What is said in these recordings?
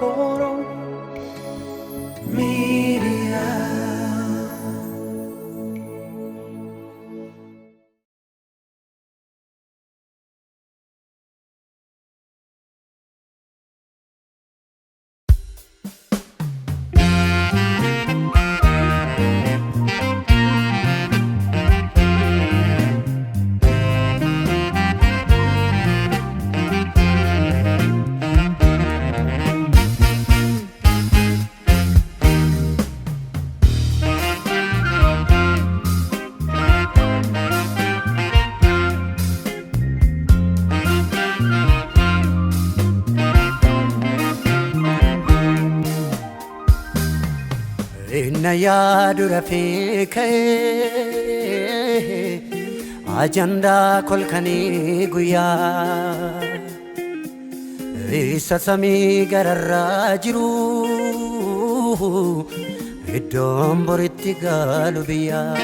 Oromedia. Inna yaadu rafee ka'ee ajandaa kolkanii guyyaa isa samii gararraa jiru iddoon boritti galu biyyaa.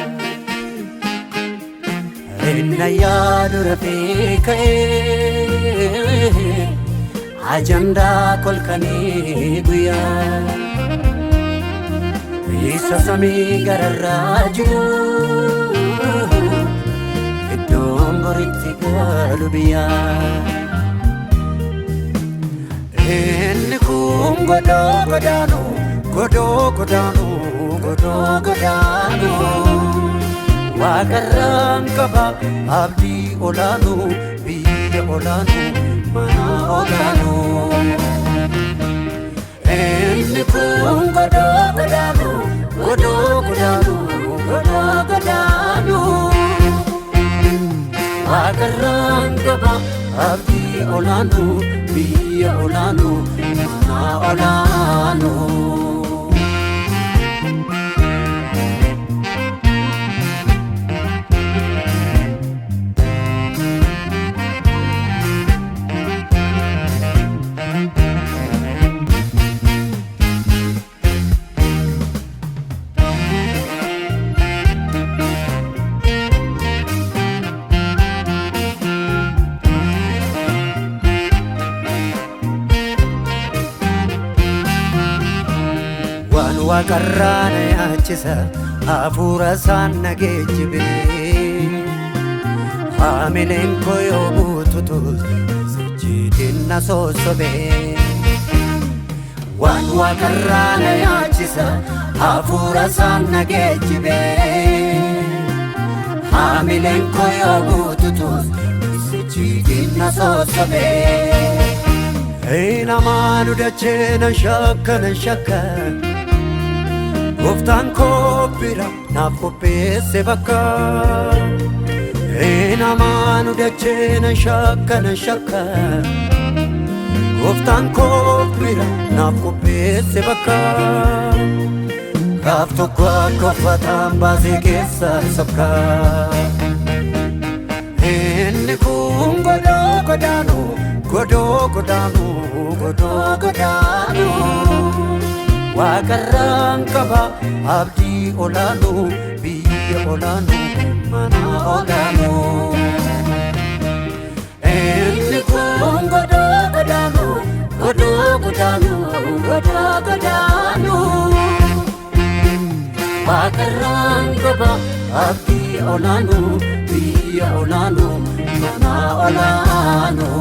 Inna yaadu rafee ka'ee ajandaa kolkanii guyyaa isa samii gararraa jiru iddoon boritti galu biyyaa. Inni kun godoo godaanu godoo godaanu godoo godaanu waaqarraan qaba abdii olaanu biyya olaanu mana olaanu. Inni kun godoo godaanu godoo godaanu godoo godaanu waaqarraan qaba abdii olaanu biyya olaanu mana olaanu. Waan waaqarraa na yaachisa hafuura isaan na geejjibe haamileen koo yoo buututus sijjiitiin na sossobe. Waan waaqarraa na yaachisa hafuura isaan na geejjibe haamileen koo yoo buututus sijjiitiin na sossobe. Namaa dachee nan shakka nan shakka Gooftaan koo bira naaf qopheesse bakka. Namaa dachee nan shakka nan shakka Gooftaan koo bira naaf qopheesse bakka. Gaaf tokko akka uffataan baasee keessa sabka. Inni kun godoo godaanu godoo godaanu godoo godaanu waaqarraan qaba abdii olaanu biyya olaanu mana olaanu. Inni kun godoo godaanu godoo godaanu godoo godaanu waaqarraan qaba abdii olaanu biyya olaanu mana olaanu.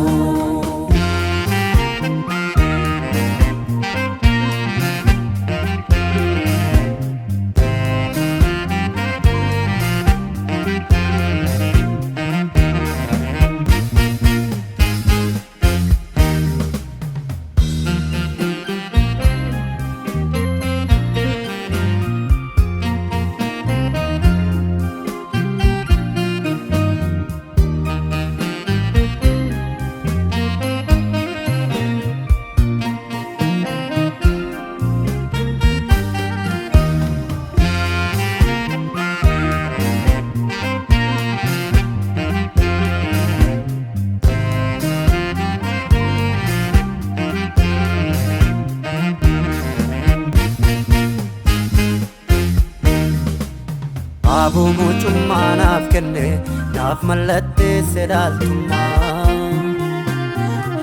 Abuu mucummaa naaf kenne naaf mallatteesse dhaaltummaa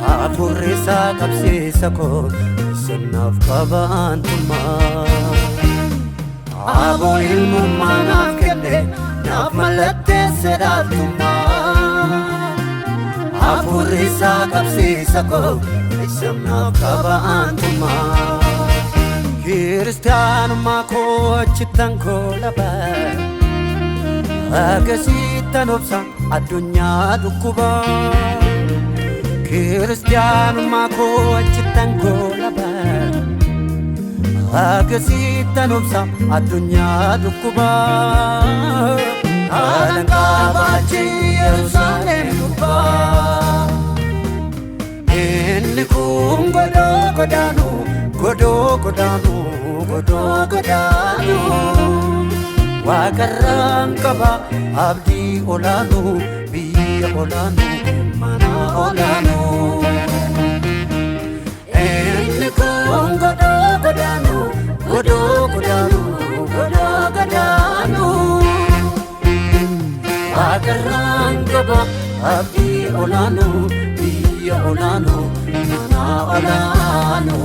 hafuurri isaa qabsiisa koo Naaf qabaantummaa. Aboo ilmummaa naaf kenne naaf mallatteesse dhaaltummaa. Hafuurri isaa qabsiisa koo isa naaf qabaantummaa. Kiristaanummaa koo achittan koo laba agasittan obsa addunyaa dhukkuba. Kiristaanummaa koo achittan koo laba agasittan obsa addunyaa dhukkuba. Haalan qaabaachi Yerusaalem gubbaa. Inni kun godoo godaanu godoo godaanu godoo godaanu. Waaqarraan qaba abdii olaanu biyya olaanu mana olaanu. Inni kun godoo godaanu godoo godaanu godoo godaanu. Waaqarraan qaba abdii olaanu biyya olaanu mana olaanu.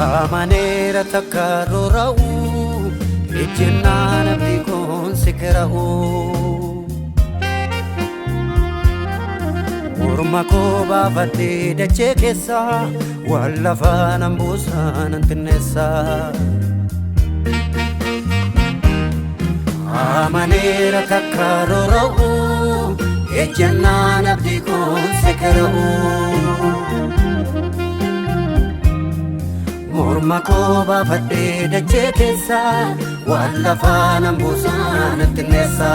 Amaneera takka rora'u ejjennaan abdii koon si kera'u. Morma koo baafadhee dachee keessa waan lafaa nan buusaa nan xinneessa. Amaneera takka rora'u ejjennaan abdii koon si kera'u. Morma koo baafadhee dachee keessa waan lafaa nan buusaa nan xinneessa.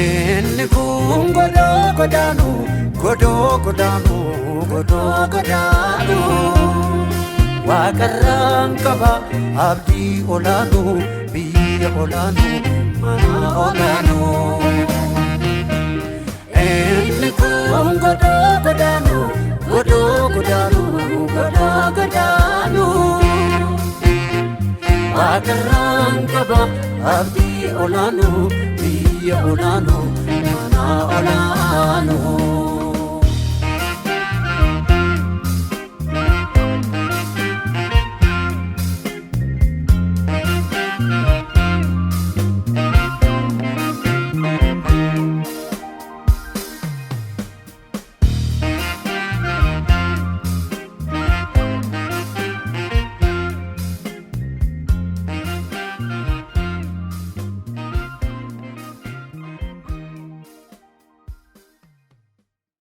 Inni kun godoo godaanu godoo godaanu godoo godaanu. Waaqarraan qaba abdii olaanu biyya olaanu mana olaanu. Inni kun godoo godaanu godoo godaanu godoo godaanu. Waaqarraan qaba abdii olaanu biyya olaanu mana olaanu.